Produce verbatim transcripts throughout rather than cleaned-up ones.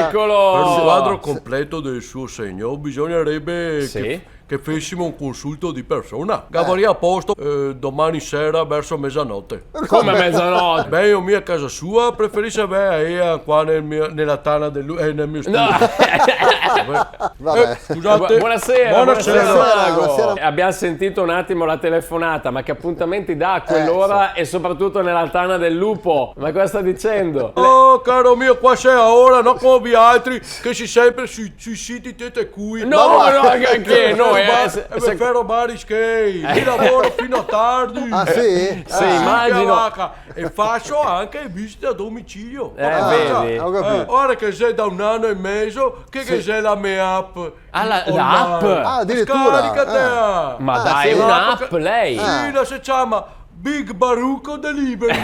Eccolo! Per un quadro completo del suo segno bisognerebbe che, che fessimo un consulto di persona. Gavaria a posto, eh, domani sera verso mezzanotte. Come mezzanotte? Beh, io mia a casa sua, preferisce aver ea qua nel mio, nella tana del lu-, eh, nel mio studio. No. Vabbè. Vabbè. Eh, scusate. Bu-, buonasera, buonasera, buonasera, Mago. Buonasera. Abbiamo sentito un attimo la telefonata, ma che appuntamenti dà a quell'ora e soprattutto nella tana del lupo? Ma cosa sta dicendo? Oh, caro mio, qua xe a ora, no come vialtri, che si sempre sui, sui siti tete cui. No, no, che, che, no, eh, se, se ferro bar schei, mi lavoro fino a tardi. Ah, sì? Sì, immagino. Vaca. E faso anche visite a domicilio. Eh, vedi. Ah, ho capito. Eh, ora che xe da un ano e mezo che, che xe la me app. Ah, la, la app? Ah, addirittura. Scaricatela. Ah. Ma dai, sì, un'app, lei? Sì, la se ciama Big Baruco Delivery.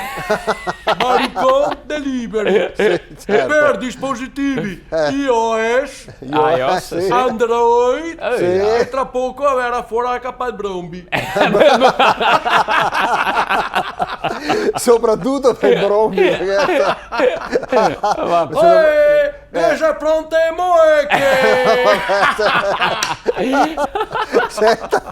Baruco Delivery. Sì, certo. Per dispositivi iOS, iOS, sì. Android, e tra poco averà fora anca pal Brombi. Soprattutto per Brombi, ragazzi. Oe, che xe pronte moeche! Senta.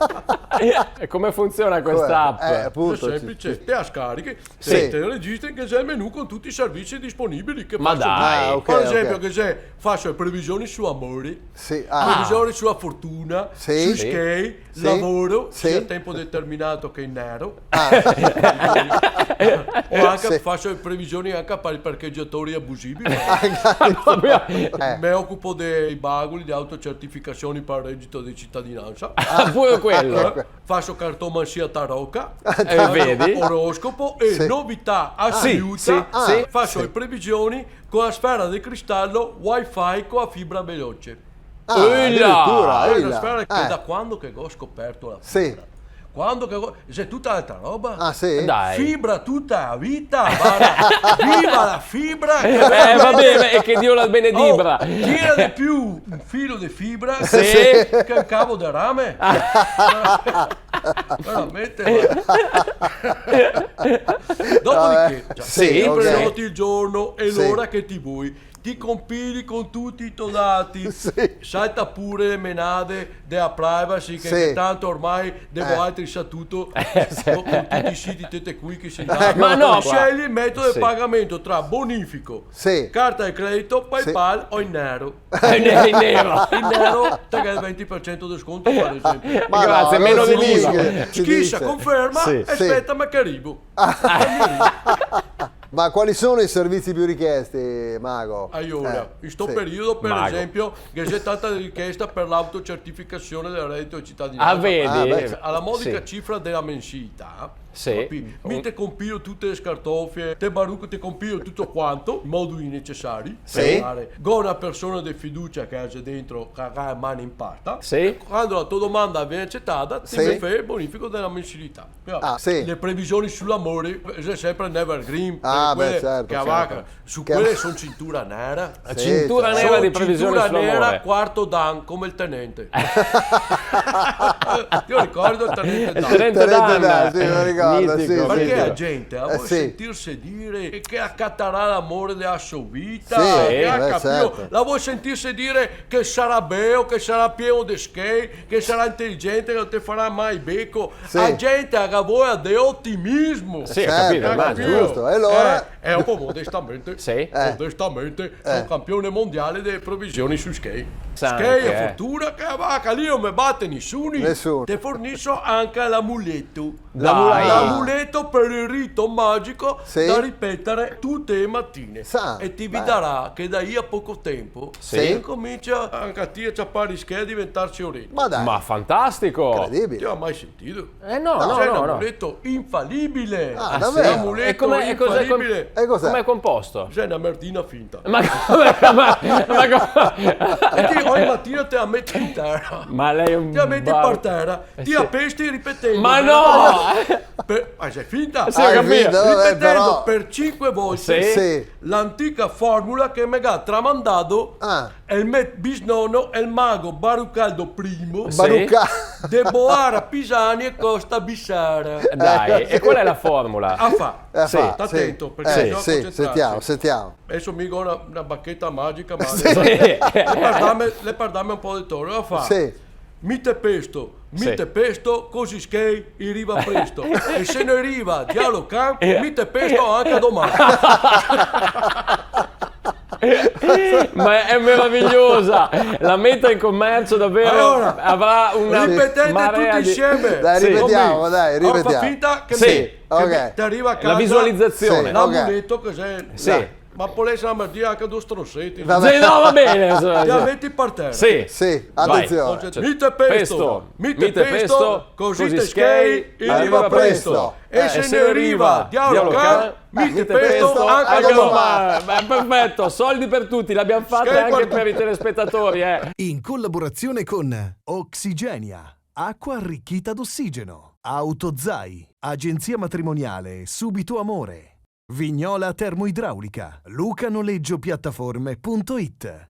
E come funziona questa app? Eh, appunto, xe semplice, te la scarichi, sì, te registri, che xe el menù con tutti i servizi disponibili che... Ma dai. Ah, ok, ok. Par esempio, che xe, faso le previsioni su amori, sì, ah, previsioni sulla fortuna, sì, su schei, sì, lavoro, sì, sia a tempo determinato che in nero. Ah. O anca, sì, faso le previsioni anca par i parcheggiatori abusivi. Eh. Me ocupo dei baguli, de autocertificazioni par el reddito de cittadinanza. Ah, pure quello. Faso cartomancia taroca, eh, vedi? Oroscopo e, sì, novità assoluta, sì, sì, faso le previsioni con la sfera de cristallo wifi con la fibra veloce. Ah, addirittura, eh, la sfera che da quando che go scoperto la fibra. Sì. Quando che go-, xe tuta altra roba. Ah, sì? Dai. Fibra tuta la vita, varda. Viva la fibra! Eh, va ben, e che Dio la benedibra. Oh, tira de più un filo de fibra, sì, che un cavo de rame. Veramente, varda. Dopodiché, sì, ok, prenoti el giorno e l'ora che ti voi, ti compili con tutti i to dati. Sì. Salta pure le menade dela privacy, che, sì, che tanto ormai de voaltri sa tuto, eh, sì, con, con tuti i siti tete cui che se indaga. Ma no, ma scegli el metodo de pagamento tra bonifico, sì, carta de credito, PayPal o in nero. Eh, in nero. In nero te ghe el venti par cento de sconto, par esempio. Ma no, grazie, no, meno de l'IVA. Schisa, conferma, sì, e speta, ma che rivo. Ma quali sono i servizi più richiesti, Mago? Alora, eh, in sto periodo, par esempio, che ghe xe tanta richiesta par l'autocertificazione del reddito di cittadinanza. Ah, vedi? Ah, beh, sì. A la modica cifra dela mensilità, sì, capì? Mi te compilo tute le scartofie, te baruco, te compilo tuto quanto, in modo necessario. Sì. Par fare. Go na persona de fiducia che la xe dentro, che la ga le mani in pasta. Sì. Quando la to domanda vien acetata, ti me fè el bonifico dela mensilità. Però, ah, sì, le previsioni su l'amore, xe sempre un evergreen, ah, beh, certo, certo. Che la vaca, su quele son cintura nera. Sì, cintura nera di previsioni su l'amore. Cintura nera, quarto dan, come el tenente. Ti lo ricordi el tenente Dan? El tenente Dan, sì, me lo ricordo, sì, sì. Mitico. Parché la gente la vol sentirse dire che la catarà l'amore dela so vita, sì, che la, eh, capìo? Certo. La vol sentirse dire che sarà beo, che sarà pieno de schei, che sarà inteligente, che no te farà mai beco. Sì. La gente la ga voia de otimismo. Sì, ho capito, immagino. Certo, giusto. E alora? Eh, e dopo modestamente, sì, modestamente, eh, son campione mondiale de previsioni su schei. Schei, eh. Fortuna, che la vaca, lì no me bate nisuni. Nesuni. Te forniso anca l'amuleto. Dai. L'amuleto per el rito magico, sì, da ripetere tute le matine. Sa, e ti vedarà che da lì a poco tempo, sì, incomincia anca ti a ciapare i schei e diventarse orete. Ma dai. Ma fantastico! Incredibile. Ti lo ga mai sentito? Eh, no, no, no, no. Xe un amuleto infalibile. Ah, davvero? L'amuleto infalibile. E come, e cos'è com-, e cos'è? Com'è composto? Xe na merdina finta. Ma come, ma, ma come? E ti ogni matina te la meti in tera. Ma lei è un... Te la meti par tera, eh, ti la pesti ripetendo. Ma no! Per, ah, xe finta? Sì, ho capito. Ripetendo per cinque volte, sì, l'antica formula che me ga tramandado el me bisnono, el mago Barucaldo primo, sì, de Boara Pisani e Costa Bissara. Dai, e qual è la formula? A fa. Sta atento, perché bisogna concentrarsi. Sì, sì, sentiamo, sentiamo. Adeso mi go na, na bacheta magica, ma... Sì. Le par darme, le par darme un po' de toro, a fa. Sì. Mi te pesto, mi te pesto, cusì schei i riva presto. E se no i riva, dialo can, mi te pesto anca doman. Ma è meravigliosa! La metta in commercio davvero, allora, avrà una marea di... Ripetete tuti insieme. Dai, ripetiamo, dai, ripetiamo. Alora, fa finta che mi, che mi, te riva a casa. La visualizzazione. L'amuleto, cos'è? Sì. Ma pol esar, ma dir anca do stroseti. Vabbè. Sì, no, va bene, insomma. Li meti par tera. Sì. Sì, atenzione. Vai. Mi te pesto, mi te pesto, cusì te schei, i riva presto. E se no i riva, dialo can, mi te pesto anca doman. Ma perfetto, soldi per tutti, l'abbiamo fatta anche per i telespettatori, eh. In collaborazione con Oxygenia, acqua arricchita d'ossigeno, Autozai, agenzia matrimoniale Subito Amore, Vignola Termoidraulica, Luca Noleggio Piattaforme punto it.